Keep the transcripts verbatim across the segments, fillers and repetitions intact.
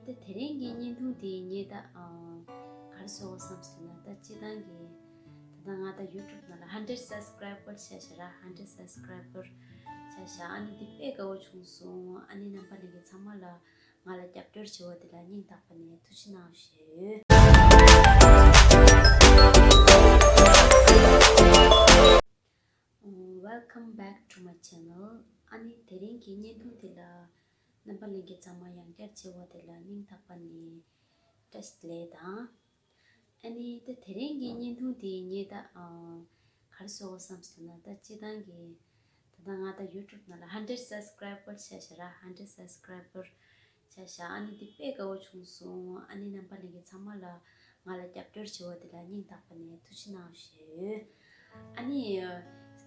ད་དེ་རིང་གི་བརྙན་ཐུང་དེ་ངས་ད་ཨ་ག་རེ་བཟོ་དགོས་བསམ་ཟེར་ན། ད་སྤྱིར་བཏང་གི་ད་ལྟ་ང་ད་YouTube་ནང་ལ་hundred subscriber་ཆགས་ཤག་ར། hundred subscriber་ཆགས་ཤག་ཨ་ནི་འདི་དཔེ་དགའ་བོ་བྱུང་སོང་། ཨ་ནི་རྣམ་པ་ལྷན་རྒྱས་ཚང་མ་ལ་ང་ལ་རྒྱབ་སྐྱོར་བྱེད་པ་དེ་ལ་སྙིང་ཐག་པ་ནས་ཐུགས་རྗེ་གནང་ཞུ། Welcome back to my channel. ཨ་ནི་དེ་རིང་གི་བརྙན་ཐུང་དེ་ལ་རྣམ་པ་ལྷན་རྒྱས་ཚང་མ་ཡང་བསྐྱར་བྱེད་པ་དེ་ལ་སྙིང་ཐག་པ་ནས་བཀྲ་ཤིས་བདེ་ལེགས་དང་། ཨ་ནི་ད་དེ་རིང་གི་བརྙན་ཐུང་དེ་ངས་ད་ཨ་ག་རེ་བཟོ་དགོས་བསམ་ཟེར་ན། ད་སྤྱིར་བཏང་གི་ད་ལྟ་ང་ད་YouTube་ནང་ལ་hundred subscriber་ཆགས་ཤག་ར། hundred subscriber་ཆགས་ཤག་ཨ་ནི་འདི་དཔེ་དགའ་བོ་བྱུང་སོང་། ཨ་ནི་རྣམ་པ་ལྷན་རྒྱས་ཚང་མ་ལ་ང་ལ་རྒྱབ་སྐྱོར་བྱེད་པ་དེ་ལ་སྙིང་ཐག་པ་ནས་ཐུགས་རྗེ་གནང་ཞུ། ཨ་ནི་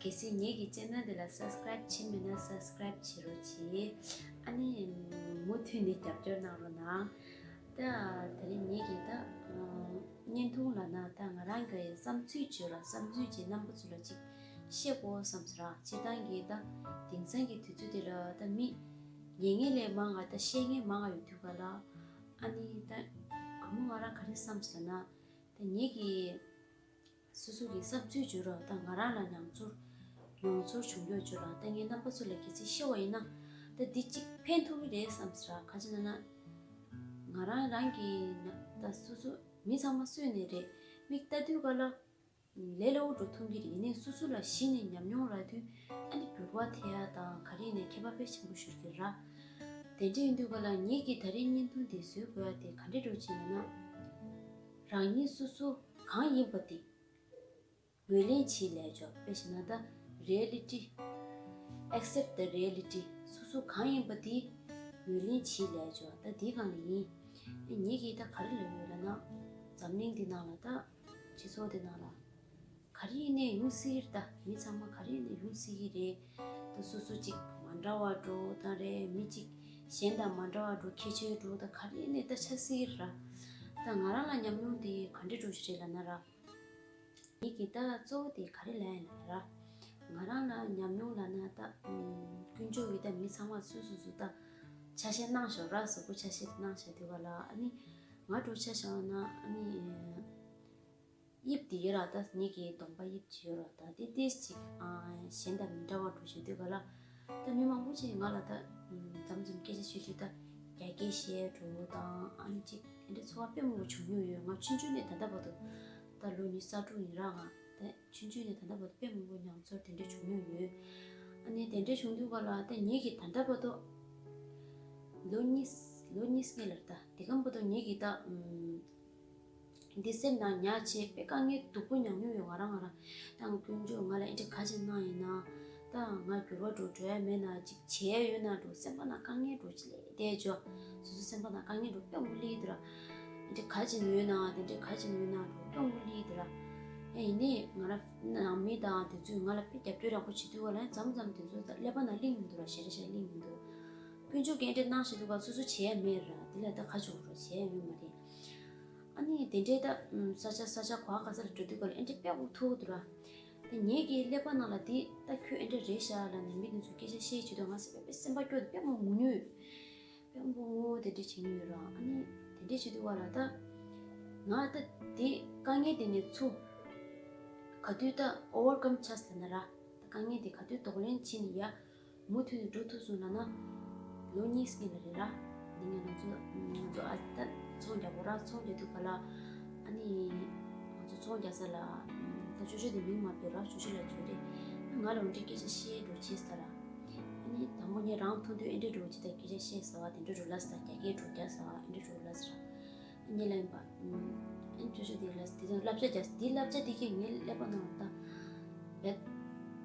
གལ་སྲིད་ངེད་ཀྱི་channel་འདི་ལ་subscribe་བྱས་མེད་ན་subscribe་བྱེད་རོགས་གྱིས། ཨ་ནི་མུ་མཐུད་ནས་རྒྱབ་སྐྱོར་གནང་རོགས་གནང་། ད་དེ་རིང་ངེད་ཀྱི་ད་བརྙན་ཐུང་ལབ་ན་ད་ང་རང་གི་བསམ་ཚུལ་བརྗོད་ལ་བསམ་ཚུལ་ཅིག་རྣམ་པ་ཚོ་ལ་ཅིག་བཤད་དགོས་བསམ་ཟེར་ར། སྤྱིར་བཏང་གི་ད་དེང་སང་གི་དུས་ཚོད་འདི་ལ་ད་མི་ཉན་མཁན་ལས་མང་ང་ད་བཤད་མཁན་མང་ང་ཡོད་དུས་ག་ལ། ཨ་ནི་ད་གུས་མོ་ང་རང་ག་རེ་བསམ་ཟེར་ན། ད་ངེད་ཀྱི་སོ་སོ་གི་བསམ་ཚུལ་བརྗོད་རོགས། ད་ང་རང་ལ་མྱོང་ཚོར་མྱོང་ཚོར་བྱུང་ཡོད་བརྗོད་རོགས། ད་ངས་རྣམ་པ་ཚོ་ལ་གལ་སྲིད་བཤད་པ་ཡིན་ན་ད་འདི་གཅིག་ཕན་ཐོགས་ཀྱི་རེད་བསམ་ཟེར་ར། ག་ཅི་ན་ན་ང་རང་རང་གི་ད་སོ་སོ་མི་ཚང་མ་གསོས་ནས་རེད། མིག་ལྟ་དུས་ག་ལ་ལས་སླ་བོ་འགྲོ་ཐུབ་ཀྱི་རེད། ཡིན་ནའི་སོ་སོ་ལ་གཞི་ནས་ཉམས་མྱོང་རག་དུས་ཨ་ནི་འགྱུར་བ་ཐེབས་ཡ་དང་ག་རེ་ཡིན་ནའི་ཁྱད་པར་དཔེ་ཆེན་པོ་ཤོར་གྱི་ར། དེ་འདྲ་ཡིན་དུས་ག་ལ་ངེད་ཀྱིས་ད་རེས་བརྙན་ཐུང་འདི་བཟོ་དགོས་ཡ་དེ་ག་འདྲ་འགྲོ་ཅིག་ཡིན་ན། རང་ཉིད་སོ་སོ་གང་ཡིན་པ་དེ་ངོས་ལེན་བྱེད་ལས་ཆོག་དཔེ་བཞག་ན་ད་reality, accept the reality། སོ་སོ་གང་ཡིན་པ་དེ་ངོས་ལེན་བྱེད་ལས་ཆོག་ད་དེ་གང་ལ་ཡིན། ཨེ་ངེད་ཀྱིས་ད་ག་རེ་ལབ་ཡོད་ལབ་ན། འཛམ་གླིང་འདི་ནང་ལ་ད་སྤྱི་ཚོགས་འདི་ནང་ལ་ག་རེ་ཡིན་ནའི་ཡོང་སྲིད་ཀྱི་རེད། ད་མི་ཚང་མ་ག་རེ་ཡིན་ནའི་ཡོང་སྲིད་ཀྱི་རེད། ད་སོ་སོ་གཅིག་མ་འདྲ་བ་འགྲོ་ད་རེད། མི་གཅིག་གཞན་དང་མ་འདྲ་བ་འགྲོ། ཁྱད་ཆོས་འགྲོ། ད་ག་རེ་ཡིན་ནའི་ད་ཆགས་སྲིད་ཀྱི་རེད། ད་ང་རང་ལ་ཉམས་མྱོང་དེ་ག་འདྲ་འགྲོ་ཞིག་རེད་ལབ་ན་ར། ངེད་ཀྱིས་ད་གཙོ་བོ་དེ་ག་རེ་ལབ་ཡིན་ལབ་ན་ར། ང་རང་ལ་ཉམས་མྱོང་ལབ་ན་ད་དཀོན་མཆོག་གིས་ད་མི་ཚང་མ་སོ་སོ་སོ་ད་ཆ་ཤས་གནང་བཞག་ར། གཟུགས་པོ་ཆ་ཤས་དེ་གནང་བཞག་དུས་ག་ལ་ཨ་ནི་ང་འགྲོ་ཆ་བཞག་ན་ཨ་ནི་དབྱིབས་དེ་ཡོད་ར། ད་ངེད་ཀྱི་གདོང་པ་དབྱིབས་ཅིག་ཡོད་ར། ད་དེ་ཏིས་ཅིག་གཞན་དང་མི་འདྲ་བ་འགྲོ་བཞག་དུས་ག་ལ་ད་མི་མང་པོ་ཅིག་ང་ལ་ད་མཚམས་མཚམས་སྐད་ཆ་ཤོད་དུས་ད་རྒྱ་སྐད་བཤད་འགྲོ་དང་ཨ་ནི་ཅིག་དེ་འདྲ་ཚོར་བ་དཔེ་མང་པོ་བྱུང་མྱོང་ཡོད། ང་ཆུང་ཆུང་ནས་ད་ལྟ་བར་དུ་ད་ལོ་ཉི་ཤུ་རྩ་དྲུག་ཡིན་ར། ང་ད་ཆུང་ཆུང་ནས་ད་ལྟ་བར་དུ་དཔེ་མང་པོ་མྱོང་ཚོར་དེ་འདྲ་བྱུང་མྱོང་ཡོད། ཨ་ནི་དེ་འདྲ་བྱུང་དུས་ག་ལ་ད་ངེད་ཀྱིས་ད་ལྟ་བར་དུ་ལོ་གཉིས་ལོ་གཉིས་སྔོན་ལ་ད་དེ་གམ་བར་དུ་ངེད་ཀྱིས་ད་འདི་སེམས་ནང་ཉར་བྱས་དཔེ་དཀའ་ངལ་སྡུག་པོ་མྱོང་མྱོང་ཡོད། ང་རང་ང་རང་ད་དཀོན་མཆོག་ང་ལ་ཨེ་འདྲ་ག་ཅིག་གནང་ཡིན་ན། ད་ང་འགྱུར་བ་འགྲོ་འགྲོ་ཡ་མེད་ན་ཅིག་བྱས་ཡོད་ན་འགྲོ་སེམས་པ་ནང་དཀའ་ངལ་འགྲོ་ཅིག་ལས་བསྡད་ཅོ། སོ་སོ་སེམས་པ་ནང་དཀའ་ངལ་འགྲོ་དཔེ་མང་པོ་སླེབས་འདུག་ར། འདི་ག་ཅིག་ཉོས་ན་དེ་འདྲ་ག་ཅིག་ཉོས་ན་འགྲོ་དཔེ་མང་པོ་སླེབས་འདུག་ར། ཨེ་ཡིན་ནའི་ང་རང་ནང་མི་དང་དེ་ཚོས་ང་ལ་དཔེ་རྒྱབ་སྐྱོར་ཡག་པོ་བྱེད་དུས་ག་ལ་མཚམས་མཚམས་དེ་ཚོ་ད་ཀླད་པ་ནང་སླེབས་མི་འདུག་ར། ཞེ་དྲག་ཞེ་དྲག་སླེབས་མི་འདུག་དཀོན་མཆོག་གིས་འདི་གནང་བཞག་འདུག་ག་སོ་སོ་བྱས་ཡ་མེད་ར། འདི་ལ་ད་ག་བྱེད་དགོས་ར། བྱས་ཡ་ཡོད་མ་རེད། ཨ་ནི་དེ་འདྲའི་ད་ས་ཆ་ས་ཆ་ག་བ་ག་ས་ལ་འགྲོ་དུས་ག་ལ་ཨེ་འདྲའི་དཔེ་འུ་ཐུག་འདུག་ར། དེ་ངེད་ཀྱི་ཀླད་པ་ནང་ལ་དེ་ད་ཁྱོད་ཨེ་འདྲ་རེད་ཤག་ལབ་ནས་མི་དེ་ཚོས་སྐད་ཆ་བཤད་བྱེད་དུས་ང་སེམས་པ་དཔེ་སེམས་པ་སྐྱོ་དེ་དཔེ་མང་ངུ་ཡོད། དཔེ་མང་པོ་ངུ་དེ་འདྲ་བྱེད་ཀྱི་ཡོད་ར། ཨ་ནི་དེ་འདྲ་བྱེད་དུས་བ་ལ་ད་ང་ད་དེ་དཀའ་ངལ་དེ་ནས་ཚུར་ག་དུས་ད་ཨོ་ཝར་ཀམ་ཆགས་ཟེར་ན་ར། ད་དཀའ་ངལ་དེ་ག་དུས་གདོང་ལེན་བྱས་ནས་ཡ་མུ་མཐུད་དུ་འགྲོ་ཐུབ་སོང་ལབ་ན་ལོ་གཉིས་སྔོན་ལ་རེད་ར། འདི་ངས་ང་ཚོ་ང་ཚོ་ཨ་ད་ཚོང་རྒྱག་གོ་ར། ཚོང་རྒྱག་དུས་ག་ལ་ཨ་ནི་ང་ཚོ་ཚོང་རྒྱག་ས་ལ་ད་ཅོ་ཅོ་དེ་མིང་མ་འབོད་ར། ཅོ་ཅོ་ལ་ཅོ་རེད། ང་ལ་འོ་འདྲའི་སྐད་ཆ་བཤད་འགྲོ་བྱས་ས་ར། ཨ་ནི་དང་པོ་ངས་རང་མཐོང་དུས་ཨེ་འདྲ་འགྲོ་ཅི་ད་སྐད་ཆ་བཤད་ས་བ་དེ་འདྲ་འགྲོ་ལ་ས་ད་རྒྱ་སྐད་འགྲོ་རྒྱག་ས་བ་ཨེ་འདྲ་འགྲོ་ལ་ས་ར། ཨ་ནི་ལ་ཡིན་པ། ཨ་ནི་ཅོ་ཅོ་དེ་ལ་དེ་དང་བསླབ་བྱ་རྒྱག་དེ་བསླབ་བྱ་དེ་གས་ངའི་ཀླད་པ་ནང་ད་བེད་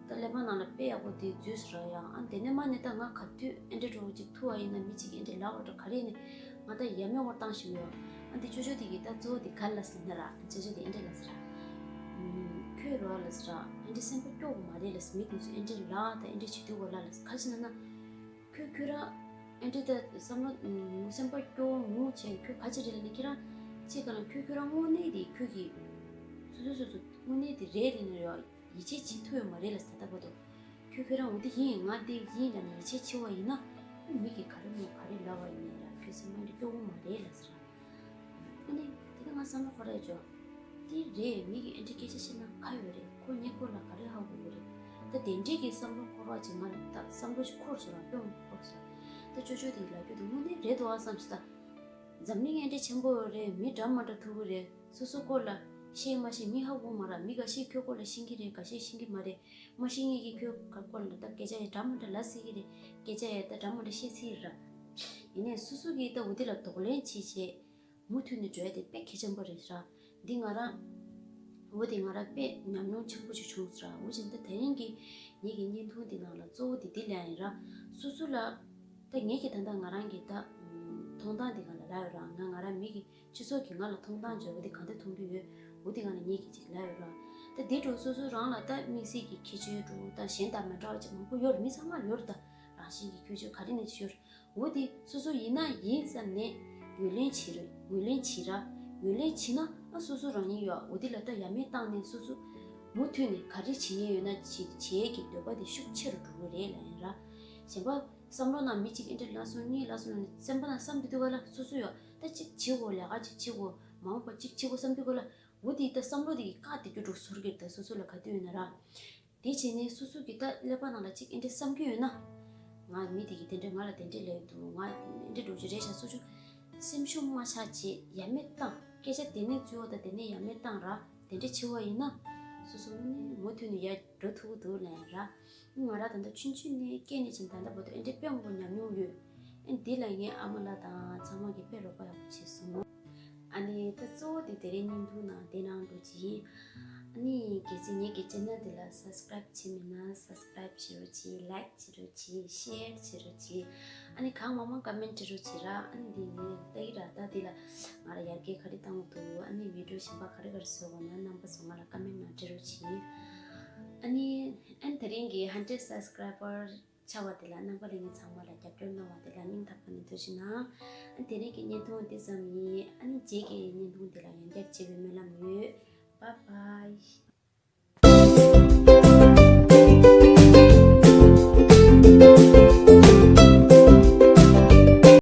ད་ཀླད་པ་ནང་ལ་དཔེ་ཡག་པོ་དེ་འཛུལ་ས་ར། ཡང་ཨ་དེ་ནས་མ་ནས་ད་ང་ག་དུས་ཨེ་འདྲ་འགྲོ་ཅིག་ཐུག་བ་ཡིན་ན་མི་གཅིག་ཨེ་འདྲ་ལབ་བ་འདྲ་ག་རེ་ནས་ང་ད་ཡ་མེད་བར་བཏང་ཞིག་ཡོད། ཨ་འདི་ཅོ་ཅོ་དེ་གིས་ད་གཙོ་བོ་དེ་ག་ལ་ཟེར་ན་ར། ཅོ་ཅོ་དེ་ཨེ་འདྲ་ལ་ཟེར་ར། ཁྱོད་རོ་ལ་ཟེར་ར། ཨེ་འདྲ་སེམས་པ་སྐྱོ་བོ་མ་རེད་ལ་ཟེར། མི་དེ་ཚོ་ཨེ་འདྲ་ལ་ད་ཨེ་འདྲ་བྱེད་དུས་བ་ལ་ལ་ཟེར། ག་རེ་ཟེར་ན་ན། ཁྱོད་ཁྱོད་རང་ཨེ་འདྲ་ད་བསམ་བློ་སེམས་པ་སྐྱོ་བོ་ངུ་བྱས་ཁྱོད་ག་ཅི་རེད་ལ་ནི་ཁྱེད་རང་ཅི་ག་ལ་ཁྱོད་ཁྱོད་རང་དངོས་གནས་དེ་ཁྱོད་ཀྱིས་སོ་སོ་སོ་སོ་དངོས་གནས་དེ་རེད་ལ་ནི་རེད། ཡིད་ཆེས་བྱེད་ཐུབ་ཡོད་མ་རེད་ལ་ཟེར། ད་ལྟ་བར་དུ་ཁྱོད་ཁྱོད་རང་འོ་དེ་ཡིན་ང་དེ་ཡིན་ལ་ནི་ཡིད་ཆེས་བྱེད་བ་ཡིན་ན་མི་གིས་ག་རེ་མོ་ག་རེ་ལབ་བ་ཡིན་ནའི་ར། ཁྱོད་སེམས་པ་འདི་སྐྱོ་བོ་མ་རེད་ལབ་ཟེར། ཨ་ནི་དེ་ད་ང་བསམ་བློ་འཁོར་ར་ཅོ། དེ་རེད། མི་གིས་ཨེ་འདྲ་སྐད་ཆ་བཤད་ན་ཁ་ཡོད་རེད། ཁོ་ངའི་སྐོར་ལ་ག་རེ་ཧ་གོ་གི་རེད། ད་དེ་འདྲས་ཀྱི་བསམ་བློ་འཁོར་བ་ཅིག་ང་ལ་ད་བསམ་བློ་ཅིག་འཁོར་སོང་ར། སྐྱོ་བོ་འཁོར་སོང་། ད་ཅོ་ཅོ་དེ་ལབ་རྒྱུ་དེ་དངོས་གནས་རེད་འདུག་ཨ་བསམ་སོང་ད། འཛམ་གླིང་ཨེ་འདྲ་ཆེན་པོ་རེད། མི་འདྲ་མ་འདྲ་ཐུག་གི་རེད། སོ་སོ་སྐོར་ལ་ཤེས་མ་ཤེས་མི་ཧ་གོ་མ་ར། མི་འགའ་ཤས་ཁྱོད་སྐོར་ལ་ཤེས་ཀྱི་རེད། འགའ་ཤས་ཤེས་ཀྱི་མ་རེད། མ་ཤེས་མཁན་གྱིས་ཁྱོད་ཀ་སྐོར་ལ་ད་སྐད་ཆ་ཡང་འདྲ་མ་འདྲ་ལབ་སྲིད་ཀྱི་རེད། སྐད་ཆ་ཡང་ད་འདྲ་མ་འདྲ་བཤད་སྲིད་ར། ཡིན་ནའི་སོ་སོ་གིས་ད་འོ་དེ་ལ་གདོང་ལེན་བྱེད་བྱེད། མུ་མཐུད་ནས་འགྲོ་ཡ་དེ་དཔེ་གལ་ཆེན་པོ་རེད་ར། འདི་ང་རང་། འོ་དེ་ང་རང་དཔེ་ཉམས་མྱོང་ཆེན་པོ་ཞིག་བྱུང་སོང་ར། འོ་བྱས་ད་དེ་རིང་གི་ངེད་ཀྱི་བརྙན་ཐུང་འདི་ནང་ལ་གཙོ་བོ་དེ་འདི་ལ་ཡིན་ར། སོ་སོ་ལ། ད་ངེད་ཀྱིས་ད་ལྟ་ང་རང་གི་ད། མཐོང་སྟངས་འདི་ང་ལ་ལབ་ཡོད་ར། ང་ང་རང་མི་གི་སྤྱི་ཚོགས་ཀྱིས་ང་ལ་མཐོང་སྟངས་བརྗོད་པ་འདི་ག་འདྲ་མཐོང་གི་ཡོད། འོ་འདི་ང་ལ་ངེད་ཀྱིས་ཅིག་ལབ་ཡོད་ར། ད་འདི་འདྲ་སོ་སོ་རང་ལ་ད་དམིགས་བསལ་གྱི་ཁྱད་ཆོས་འདྲ་ད་གཞན་དང་མི་འདྲ་བ་ཅིག་མང་པོ་ཡོད་ར། མི་ཚང་མར་ཡོད་ར། ད་རང་བཞིན་གྱི་ཁྱད་ཆོས་ག་རེ་ནས་ཅིག་ཡོད་ར། འོ་དེ་སོ་སོ་ཡིན་ན་ཡིན་བསམ་ནས་ངོས་ལེན་བྱེད་རོགས། ངོས་ལེན་བྱེད་ར། ངོས་ལེན་བྱེད་ན་ཨ་སོ་སོ་རང་ཉིད་ཡོད། འོ་དེ་ལ་ད་ཡ་མེད་བཏང་ནས་སོ་སོ་མུ་མཐུད་ནས་ག་རེ་བྱེད་ངེས་ཡོད་ན་བྱེད་བྱེད་ཀྱི་འདོད་པ་དེ་ཤུགས་ཆེ་རུ་འགྲོ་གི་རེད་ལབ་ཡིན་ར། གཞན་པ་བསམ་བློ་ནང་མི་གཅིག་ཨེ་འདྲ་ལབ་སོང་གཉིས་ལབ་སོང་ལབ་ནས་སེམས་པ་ནང་བསམ་དུས་དུས་ག་ལ་སོ་སོ་ཡོད་ད་གཅིག་བྱེད་དགོས། ལས་ཀ་གཅིག་བྱེད་དགོས། མ་འོངས་པ་གཅིག་བྱེད་དགོས་བསམ་དུས་ག་ལ་འོ་དེ་ད་བསམ་བློ་དེ་གི་བཀག་བསྡད་རྒྱུ་འགྲོ་ཟོར་གྱི་རེད། ད་སོ་སོ་ལ་ག་དུས་ཡོད་ན་ར། དེ་བྱས་ནས་སོ་སོ་གིས་ད་ཀླད་པ་ནང་ལ་གཅིག་ཨེ་འདྲ་བསམ་གྱི་ཡོད་ན། ང་མི་དེ་གིས་དེ་འདྲ་ང་ལ་དེ་འདྲ་ལབ་འདུག་ང་ཨེ་འདྲ་འགྲོ་རྒྱུ་རེད་ཤག་སོ་སོ་སེམས་ཤུགས་མ་ཆག་བྱས་ཡ་མེད་བཏང་། སྐད་ཆ་དེ་ནས་བཙུགས་པ་དང་དེ་ནས་ཡ་མེད་བཏང་ར། དེ་འདྲ་བྱེད་པ་ཡིན་ན། སོ་སོ་ནི་མུ་མཐུད་ནས་ཡར་འགྲོ་ཐུབ་ཀྱི་འདུག་ལབ་ཡིན་ར། ང་རང་ད་ལྟ་ཆུང་ཆུང་ནས་སྐྱེས་ནས་བྱས་ད་ལྟ་བར་དུ་ཨེ་འདྲ་དཔེ་མང་པོ་ཉམས་མྱོང་ཡོད། ཨེ་འདི་ལ་ངའི་ཨ་མ་ལགས་དང་ཚང་མ་གིས་དཔེ་རོགས་པ་ཡག་པོ་བྱས་སོང་། ཨ་ནི་ད་གཙོ་བོ་དེ་དེ་རིང་བརྙན་ཐུང་ནང་དེ་ནང་འགྲོ་གི་ཡིན། ཨ་ནི་གལ་སྲིད་ངེད་ཀྱི་ཆེ་ནལ་འདི་ལ་སབ་སི་ཀ་རེབ་བྱས་མེད་ན་སབ་སི་ཀ་རེབ་བྱེད་རོགས་གྱིས། ལའིཀ་བྱེད་རོགས་གྱིས། ཤེར་བྱེད་རོགས་གྱིས། ཨ་ནི་གང་མང་མང་ཀོ་མེན་ཊི་བྲིས་རོགས་གྱིས་ར། ཨ་ནི་འདི་ངས་ལྟ་གི་ར། ད་འདི་ལ་ང་ལ་ཡར་རྒྱས་ག་རེ་བཏང་དགོས་འདུག་ཨ་ནི་བི་ཌི་ཡོ་གཞན་པ་ག་རེ་ག་རེ་བཟོ་དགོས་ན་རྣམ་པ་ཚོ་ང་ལ་ཀོ་མེན་ཊི་ནང་བྲིས་རོགས་གྱིས། ཨ་ནི་ཨ་ནི་དེ་རིང་གི་ཧན་ཌེཌ་སབ་སི་ཀ་རེ་བར་ཆགས་པ་དེ་ལ་རྣམ་པ་ལྷན་རྒྱས་ཚང་མ་ལ་རྒྱབ་སྐྱོར་གནང་བ་དེ་ལ་སྙིང་ཐག་པ་ནས་ཐུགས་རྗེ་གནང་། ཨ་དེ་རིང་གི་བརྙན་ཐུང་འདི་ཙམ་ཡིན། ཨ་ནི་རྗེས་ཀྱི་བརྙན་ཐུང་འདི་ལ་ཡང་བསྐྱར་མཇལ་བའི་སྨོན་ལམ་ཡོད། Bye bye.